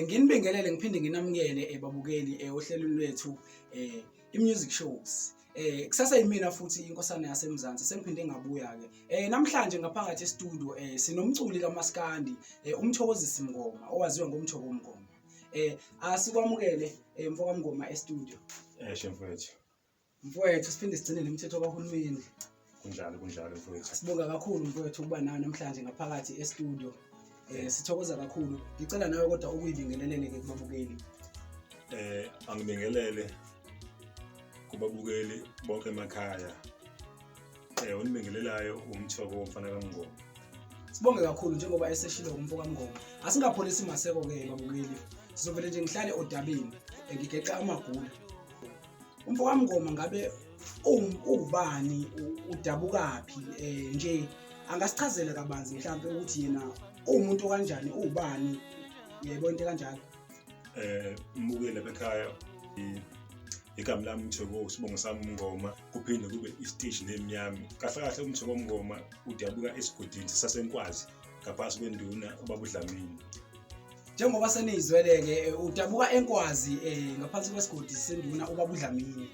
Nginibingelele ngiphinde nginamukele babukeli ohlelweni lwethu i-music shows. Kusasa yimina futhi inkosana yaseMzansi sengiphinde ngabuya ke. Namhlanje ngaphakathi e-studio sinomculi kaMaskandi uMthokozisi Mngoma owaziwa ngoMthoko Mngoma. Asikwamukele mfoka Mngoma e-studio. Eshe mfowethu. Mfowethu, siphinde sigcine nemithetho kahulumeni. Kunjalo, kunjalo mfowethu. Sibonga kakhulu mfowethu ukuba nawe namhlanje ngaphakathi e-studio. Sithokoza kakhulu. Ngicela nawe kodwa ukuyibingelelele ke kubabukeli. Angibingelele kubabukeli bonke emakhaya. Onibingelelayo uMthoko womfana kaMngoma. Sibonge kakhulu njengoba eseshilo umfo kaMngoma. Asingapholisi maseko ke babukeli. Sizovele nje ngihlale odabeni ngigeqa amagula. Umfo kaMngoma ngabe uwubani, udabukaphi, nje angasichazela kabanzi mhlawumbe ukuthi yena uwumuntu kanjani, uwubani, yebo, into kanjalo. Mbukeli ekhaya, igama lami Mthoko, isibongo sami Mngoma, kuphinde kube i-stage name yami. Kahle kahle uMthoko Mngoma udabuka esigodini saseNkwazi ngaphansi kwenduna ubaba uDlamini. Njengoba seniyizwele-ke, udabuka eNkwazi ngaphansi kwesigodi senduna ubaba uDlamini.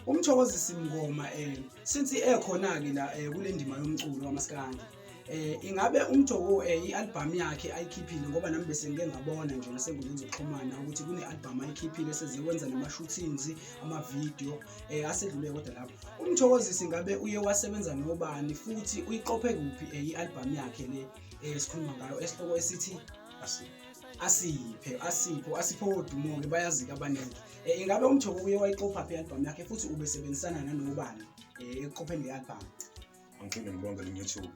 UMthokozisi Mngoma, since ekhona-ke la kule ndima yomculo wamaskandi, ingabe uMthoko i-album yakhe ayikhiphile? Ngoba nami bese ngike ngabona nje nasenkundleni zokuxhumana ukuthi kune-album ayikhiphile, sezekwenza nama-shootings, ama-video asedlule. Kodwa lapho uMthokozisi ngabe uye wasebenza nobani futhi uyiqophe kuphi i-album yakhe le esikhuluma ngayo, esihloko esithi Asiphe Asipho Asipho Wodumo-ke bayazi-ke abaningi. Ingabe uMthoko uye wayiqopha phi i-album yakhe futhi ubesebenzisana nanobani ekuqopheni le-album? Angiphinde ngibonge elinye ithuba.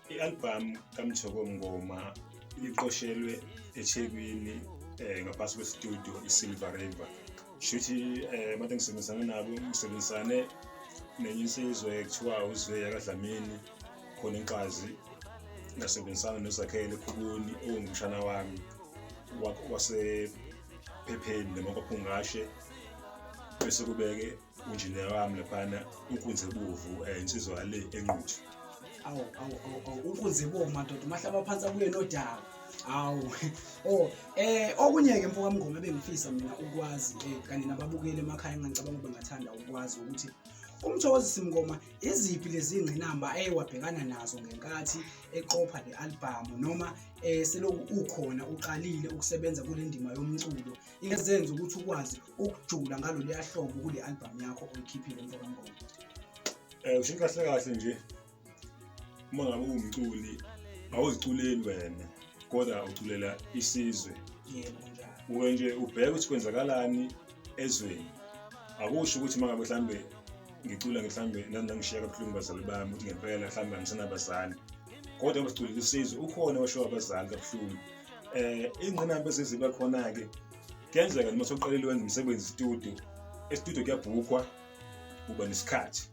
I-album kaMthoko Mngoma iqoshelwe eThekwini ngaphansi kwe-studio iSilver River. Shuthi abantu engisebenzisana nabo, ngisebenzisane nenye insizwa ekuthiwa uZwe yakaDlamini khona eNkazi, ngasebenzisana noZakhele Khubuni owumshana wami wasephepheni noma kwaPhungashe, bese kubeke unjiniya wami laphana uNkunzebovu, insizwa le eNquthu. Awu awu awu awu, uNkunzebovu madoda, umahlaba phansi abuye nodaba. Awu, oh, okunye-ke mfo kaMngoma ebengifisa mina ukwazi kanye nababukeli emakhaya engicabanga ukuthi bengathanda ukwazi ukuthi uMthokozisi Mngoma iziphi lezi ngqinamba ewabhekana nazo ngenkathi eqopha le album, noma seloku ukhona uqalile ukusebenza kule ndima yomculo, ezenza ukuthi ukwazi ukujula ngaloluya hlobo kule album yakho oyikhiphile, mfo kaMngoma? Usho kahle kahle nje, uma ngabe uwumculi awuziculeli wena kodwa uculela isizwe. Yebo, kunjalo. Uke nje ubheke ukuthi kwenzakalani ezweni. Akusho ukuthi uma ngabe mhlambe ngicula mhlambe nangishiya kabuhlungu bazali bami ukuthi ngempela mhlambe angisenabazali, kodwa ngoba siculela isizwe ukhona osho abazali kabuhlungu. Ingqinamba eziziba khona-ke, kuyenzeka noma sewuqalile wenza umsebenzi studio, e-studio kuyabhukhwa, uba nesikhathi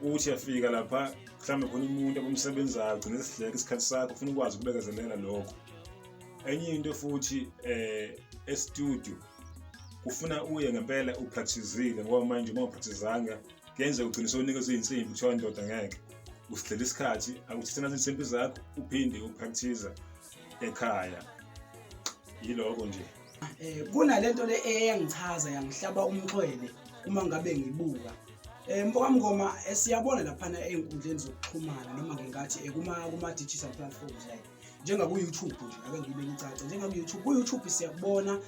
uthi uyafika lapha mhlawumbe khona umuntu abamsebenzayo ugcine esidleka isikhathi sakho, ufuna ukwazi ukubekezelela lokho. Enye into futhi, e-studio kufuna uye ngempela upracticile, ngoba manje uma ungapracticanga kuyenzeka ugcine sewunikezwe iy'nsimbi kuthiwa ndoda ngeke usidlela isikhathi, akuthathe nazo iy'nsimbi zakho uphinde upractice ekhaya. Yiloko nje. Kunalento le eyangichaza yangihlaba umxhwele uma ngabe ngibuka. Mfo kaMngoma, siyabona laphana ey'nkundleni zokuxhumana noma ngingathi kuma digital platforms like njengaku YouTube nje, ake ngiyibeke icace, njengaku YouTube, ku YouTube siyakubona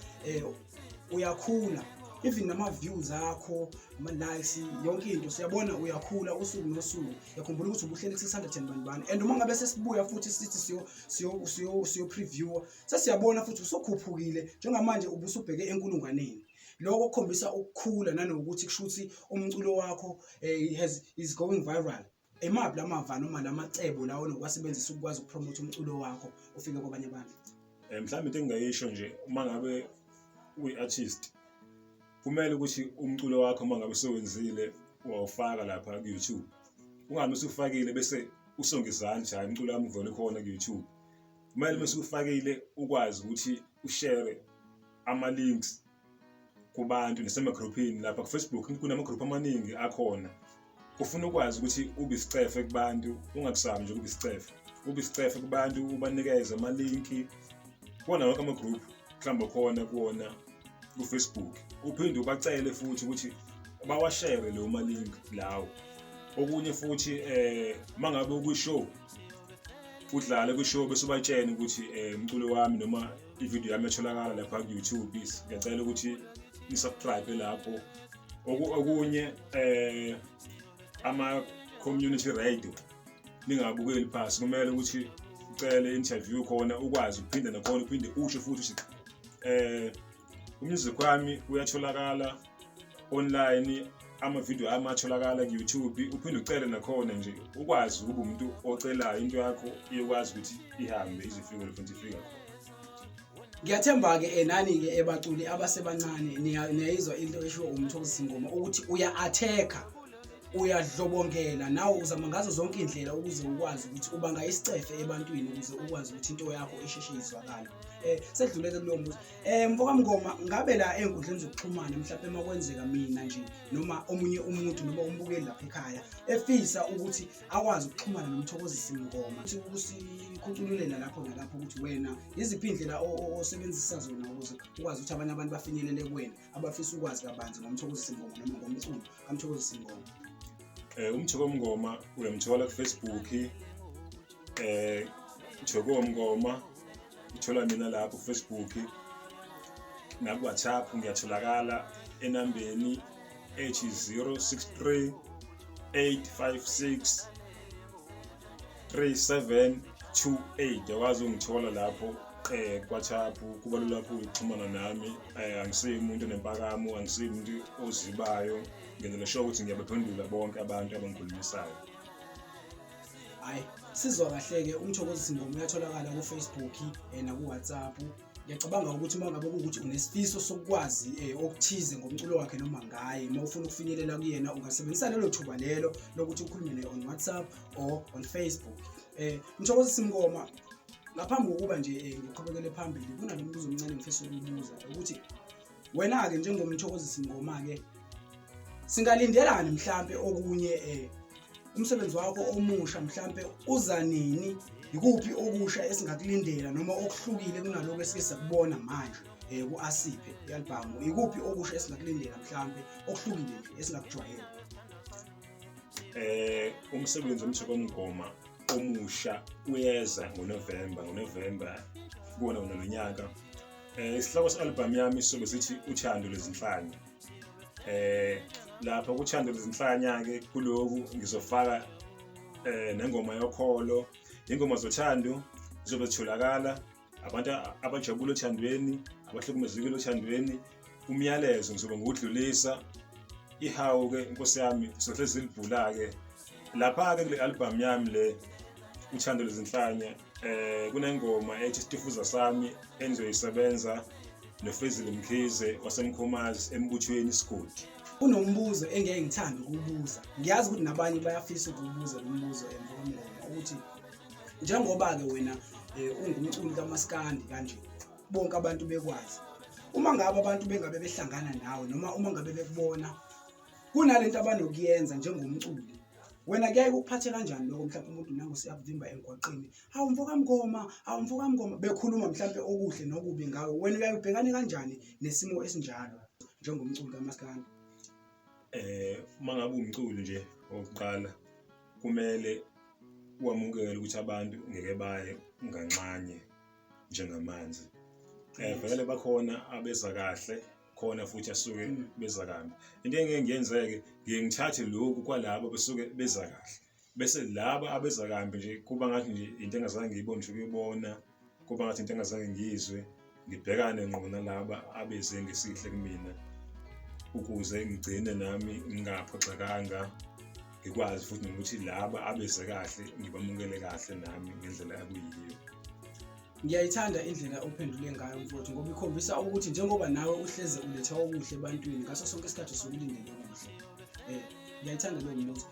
uyakhula, even nama views akho, ama likes, yonke into siyabona uyakhula usuku nosuku. Yakhumbula ukuthi ubuhleli ku 600 and bani bani, and uma ngabe sesibuya futhi sithi siyo preview, sesiyabona futhi usukhuphukile njengamanje ubusubheke enkulungwaneni. Lokho kukhombisa ukukhula nanokuthi kusho ukuthi umculo wakho has is going viral. Emaphi lamava noma lamacebo lawo onokuwasebenzisa ukukwazi ukupromote umculo wakho ufike kwabanye abantu? Mhlawumbe into engingayisho nje, uma ngabe uyi-artist kumele ukuthi umculo wakho uma ngabe usewenzile wawufaka lapha ku-YouTube, ungabe usufakile bese usonga izandla, hayi umculo wami uvele khona ku-YouTube. Kumele uma usufakile ukwazi ukuthi ushare ama-links kubantu nasemagruphini lapha ku-Facebook, kunama-group amaningi akhona. Ufuna ukwazi ukuthi ube isicefe kubantu, ungakusabi nje ukuba isicefe, ube isicefe kubantu, ubanikeze amalinki. Kuwona wonke ama-group mhlawumbe khona kuwona ku-Facebook, uphinde ubacele futhi ukuthi bawashere leyo ma-link lawo. Okunye futhi mangabe ukwi-show, udlale kwi-show bese ubatshene ukuthi umculo wami noma ividiyo yami etholakala lapha ku-YouTube, ngiyacela ukuthi ni-subscribe lapho. Okunye ama-community radio, ningabukeli phasi, kumele ukuthi ucele interview khona, ukwazi ukuphinde nakhona uphinde usho futhi ukuthi umusic wami uyatholakala online, amavidiyo ami atholakala ku-YouTube. Uphinde ucele nakhona nje, ukwazi ukuba umuntu ocelayo, into yakho iyokwazi ukuthi ihambe ize ifike lapho ifika khona. Ngiyathemba-ke nani-ke ebaculi abasebancane niyayizwa into eshiwo uMthokozisi Ngoma ukuthi uya-attack-a, uyadlobongela, nawe uzama ngazo zonke iy'ndlela ukuze ukwazi ukuthi ubanga isicefe ebantwini ukuze ukwazi ukuthi into yakho isheshe izwakale. Sedluleke kulowo mbuzo. Mfoka Mngoma, ngabe la ey'nkundleni zokuxhumana mhlawumbe uma kwenzeka mina nje noma omunye umuntu noma umbukeli lapha ekhaya efisa ukuthi akwazi ukuxhumana noMthokozisi Mngoma, ukuthi usikhucululela lapho nalapho ukuthi wena yiziphi iy'ndlela osebenzisa zona ukuze ukwazi ukuthi abanye abantu bafinyelele kuwena abafisa ukwazi kabanzi ngoMthokozisi Mngoma noma ngomculo kaMthokozisi Mngoma? UMthoko Mngoma uyamthola ku-Facebook, Thoko Mngoma, uthola mina lapho ku-Facebook, naku-WhatsApp ngiyatholakala enambeni ethi 063 856 3728. Uyakwazi ungithola lapho ku-WhatsApp, kuba lula kakhulu ukuxhumana nami. Angisiye umuntu onempakamo, angisiye umuntu ozibayo, ngenzela sure ukuthi ngiyabaphendula bonke abantu abangikhulumisayo. Hhayi, sizwa kahle-ke, uMthokozisi Ngoma uyatholakala ku-Facebook naku-WhatsApp. Ngiyacabanga ukuthi uma ngabe kuwukuthi unesifiso sokwazi okuthize ngomculo wakhe noma ngaye, uma ufuna ukufinyelela kuyena ungasebenzisa lelo thuba lelo lokuthi ukhulume naye on WhatsApp or on Facebook. Mthokozisi Mngoma, ngaphambi kokuba nje ngiqhubekele phambili, kunalo mbuzo omncane engifisa ukubuza ukuthi wena-ke njengoMthokozisi Mngoma-ke singalindelani mhlampe okunye umsebenzi wakho omusha, mhlampe uza nini, ikuphi okusha esingakulindela noma okuhlukile kunaloko esike sakubona manje ku-Asiphe i-album, ikuphi okusha esingakulindela mhlampe okuhlukile nje esingakujwayela? Umsebenzi woMthoko Mngoma omusha uyeza ngoNovember, ngoNovember kuwona wona lo nyaka. Isihloko se-album yami sizobe sithi Uthando Lwezinhlanya. Lapha kuThando Lwezinhlanya-ke kuloku ngizofaka nengoma yokholo, ingoma zothando zizobe zitholakala, abantu abajabule othandweni, abahlukumezekile othandweni, umyalezo ngizobe ngiwudlulisa. Ihawu-ke inkosi yami sohlezi libhula-ke lapha-ke kule album yami le Uthando Lwezinhlanya. Kunengoma ethi Stufuza Sami engizoyisebenza noFezile Mkhize waseMkhomazi embuthweni isigodi. Kunombuzo engeke ngithande ukuwubuza, ngiyazi ukuthi nabanye bayafisa ukuwubuza lo mbuzo, Mfoka ukuthi njengoba-ke wena ungumculi kamaskandi kanje, bonke abantu bekwazi, uma ngabe abantu bengabe behlangana nawe noma uma ngabe bekubona kunalento abanokuyenza njengomculi, wena kuyaye kukuphathe kanjani lokho? Mhlawumbe umuntu nangu siyakuvimba emgwaqeni, hawu mfoka Mngoma, hawu mfoka Mngoma, bekhuluma mhlawumbe okuhle nokubi ngawe, wena uyaye ubhekane kanjani nesimo esinjalo njengomculi kamaskandi? Uma ngabe uwumculi nje, okokuqala kumele wamukele ukuthi abantu ngeke baye nganxanye njengamanzi. Vele bakhona abeza kahle, khona futhi asuke beza kabi. Into engeke ngiyenzeke, ngiye ngithathe lokhu kwalabo besuke beza kahle, bese laba abeza kambi nje kuba ngathi nje into engazange ngiyibone nje ukuyibona, kuba ngathi into engazange ngiyizwe, ngibhekane ngqo nalaba abeze ngesihle kumina ukuze ngigcine nami ngingaphoxekanga, ngikwazi futhi nokuthi laba abeze kahle ngibamukele kahle nami ngendlela akuyiyo. Ngiyayithanda indlela ophendule ngayo mfowethu, ngoba ikhombisa ukuthi njengoba nawe uhleze uletha okuhle ebantwini ngaso sonke isikhathi usukulindele okuhle. Ngiyayithanda leyo mbuzo.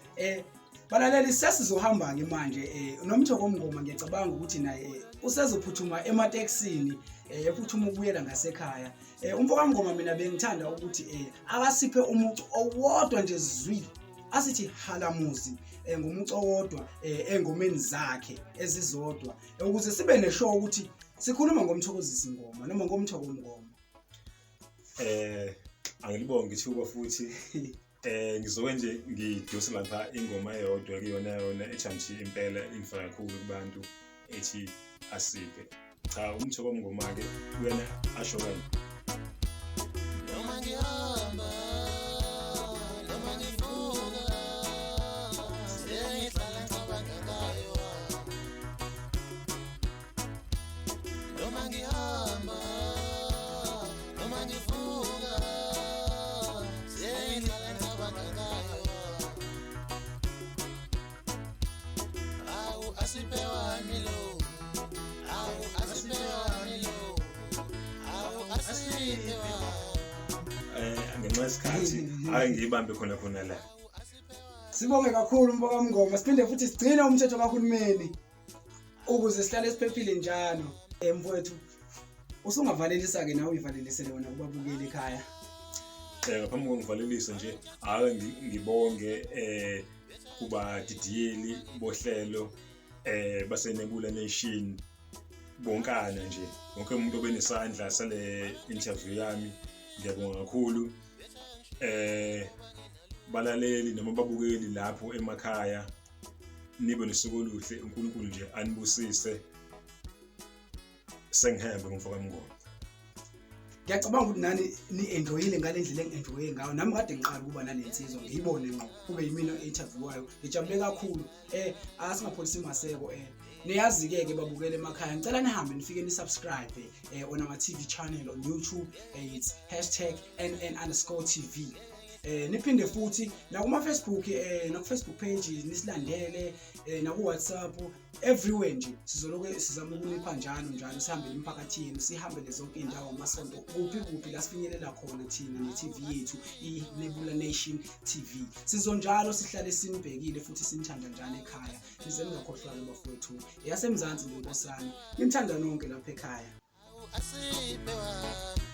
Balaleli, sesizohamba-ke manje noMthoko Mngoma, ngiyacabanga ukuthi naye usezophuthuma ematekisini, ephuthuma ukubuyela ngasekhaya. Umfoka Mngoma, mina bengithanda ukuthi akasiphe umucu owodwa nje zwi, asithi halamuzi ngomucu owodwa engomeni zakhe ezizodwa, ukuze sibe neshow ukuthi Sikhuluma ngoMthokozisi Ngoma noma ngoMthoko Mngoma. Angilibonge ithuba futhi. Ngizoke nje ngidose lapha ingoma eyodwa kuyona yona ethi impela ingifaka kakhulu kubantu ethi asiphe. Cha, uMthoko Mngoma-ke uyena asho kanje. Noma ngihamba, noma ngivuka, sengihlala ngicabanga ngayo. Noma ngihamba, noma ngivuka, sengihlala ngicabanga ngayo. Awu asiphe wami lo, awu asiphe wami lo, awu asiphe wami. Ngenxa yesikhathi ake ngiyibambe khona khona la. Sibonge kakhulu mfoka Mngoma, siphinde futhi sigcine umthetho kahulumeni ukuze sihlale siphephile njalo. Mfowethu, usungavalelisa-ke nawe uyivalelisele wena kubabukeli ekhaya. Ngaphambi kokuvalelisa nje ake ngibonge kubadidiyeli bohlelo baseNebula Nation bonkana nje, wonke umuntu obenesandla sale interview yami, ngiyabonga kakhulu. Balaleli noma babukeli lapho emakhaya, nibe nosuku oluhle, uNkulunkulu nje anibusise. Sengihambe ngomfoka Mngoma. Ngiyacabanga ukuthi nani ni-enjoyile ngale ndlela engi-enjoye ngayo. Nami kade ngiqala ukuba nale nsizwa, ngiyibone ngqo, kube yimina o-interviewayo. Ngijabule kakhulu. Asingapholisi maseko. Niyazi-ke ke babukele emakhaya, ngicela nihambe nifike ni-subscribe on our TV channel on YouTube. It's hashtag #NN_TV. Niphinde futhi nakuma Facebook, naku Facebook page nisilandele, naku WhatsApp, everywhere nje sizoloke sizama ukunipha njalo njalo, sihambele emphakathini, sihambele zonke iy'ndawo, amasonto, kuphi kuphi la sifinyelela khona thina ne-TV yethu i-Nebula Nation TV. Sizonjalo sihlale sinibhekile futhi sinithanda njalo ekhaya. Nize ningakhohlwa-ke bafowethu, eyaseMzansi nenkosana, nithanda nonke lapha ekhaya. Asiphe wami.